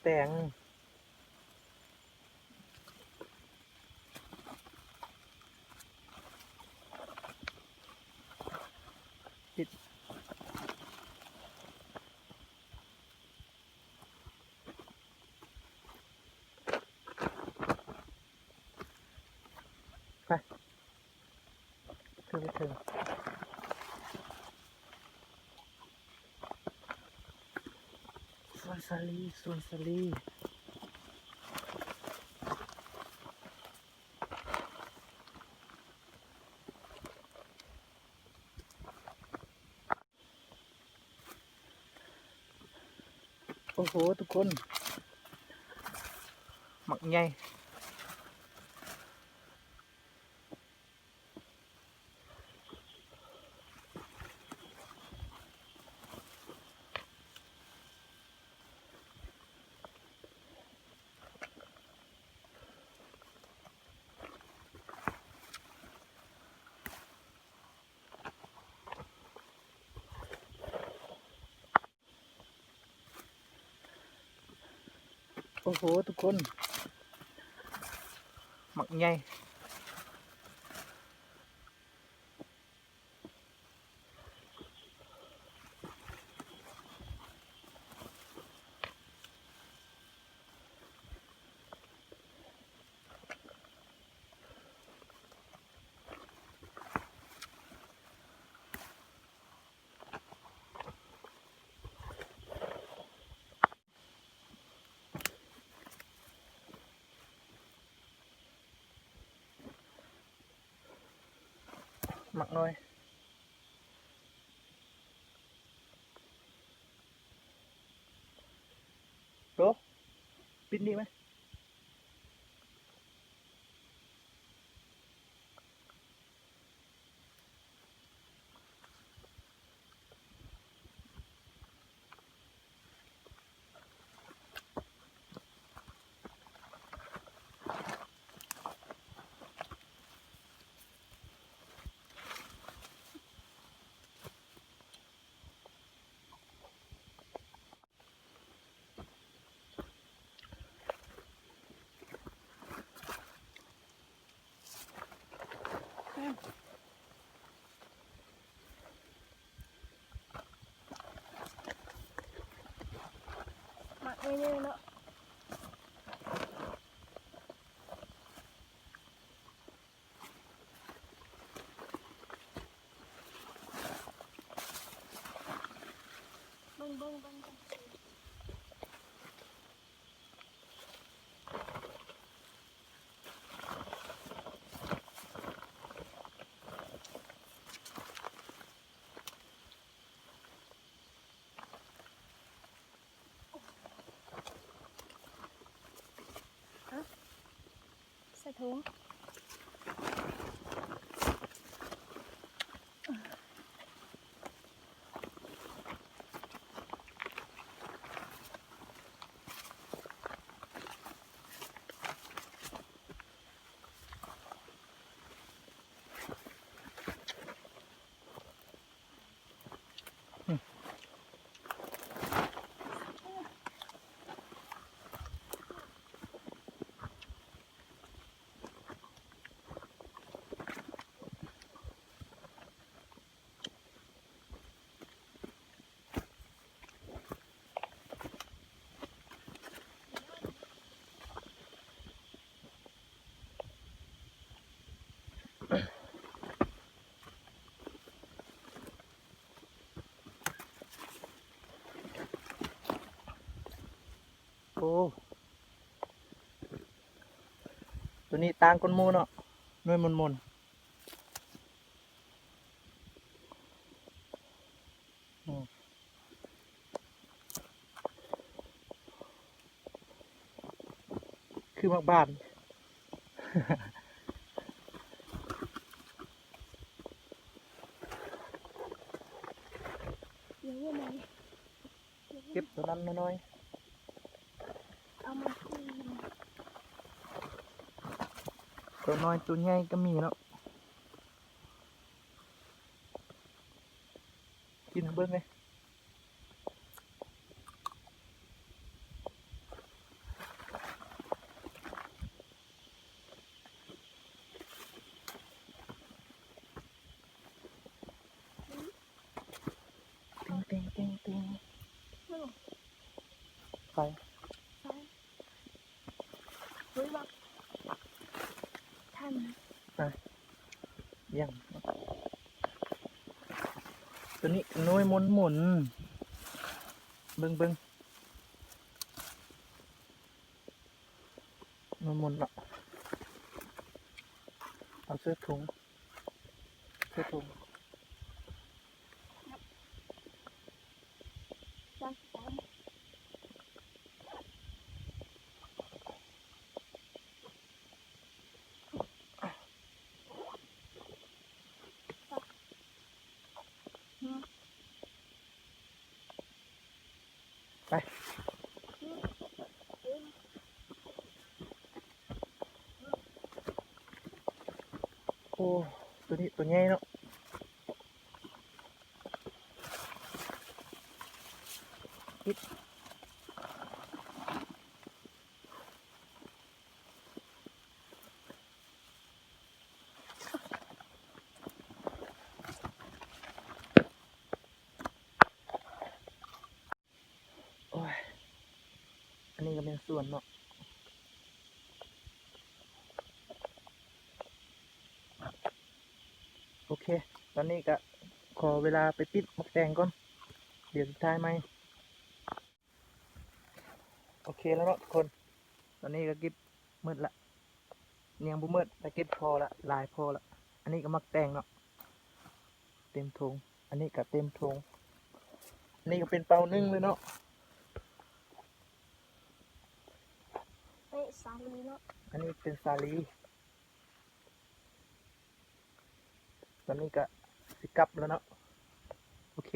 ແຕງ ຕິດ ໄປ ຂຶ້ນໄປເທິງ ສວນສາລີ ສວນສາລີ. ໂອ້ໂຫ ທຸກຄົນ ໝາກໃຫຍ່. ໂອ້ໂຫ ທຸກຄົນ ໝາກໃຫຍ່. ໝາກນ້ອຍ ໂຕ ປິດນີ້ໄໝ? ໝາກໃຫຍ່ໆເນາະ. ເບິ່ງ ເບິ່ງ ເບິ່ງ ເບິ່ງ. ໃສ່ຖົງ. ໂອ້ ໂຕນີ້ຕ່າງກ່ອນໝູ່ເນາະ ໜ່ວຍມົນໆ. ອືມ ຄືໝາກບານ ເກັບໂຕນັ້ນນ້ອຍໆ ເອົາມາ ໂຕນ້ອຍໂຕໃຫຍ່ກໍມີເນາະ. ກິນໃຫ້ເບິ່ງເດ້. ຫຍັງ ຕົວນີ້ໜ່ວຍມົນໆ ເບິ່ງໆ ໜ່ວຍມົນເນາະ ເອົາໃສ່ຖົງ ໃສ່ຖົງ. ໄປ ໂອ້ ຕົວນີ້ຕົວໃຫຍ່ເນາະ ໂອ້ຍ ອັນນີ້ກໍແມ່ນສວນເນາະ ໂອເຄ ຕອນນີ້ກໍຂໍເວລາໄປປິດໝາກແຕງກ່ອນ ດຽວຊິຖ່າຍໃໝ່. ໂອເຄແລ້ວເນາະທຸກຄົນ ຕອນນີ້ກໍເກັບໝົດລະ ຍັງບໍ່ໝົດ ແຕ່ເກັບພໍລະ ຫຼາຍພໍລະ. ອັນນີ້ກໍໝາກແຕງເນາະ ເຕັມຖົງ ອັນນີ້ກໍເຕັມຖົງ ອັນນີ້ກໍເປັນເປົາໜຶ່ງເລີຍເນາະ. ນີ້ສາລີເນາະ ອັນນີ້ເປັນສາລີ. ຕອນນີ້ກໍຊິກັບແລ້ວເນາະ ໂອເຄ.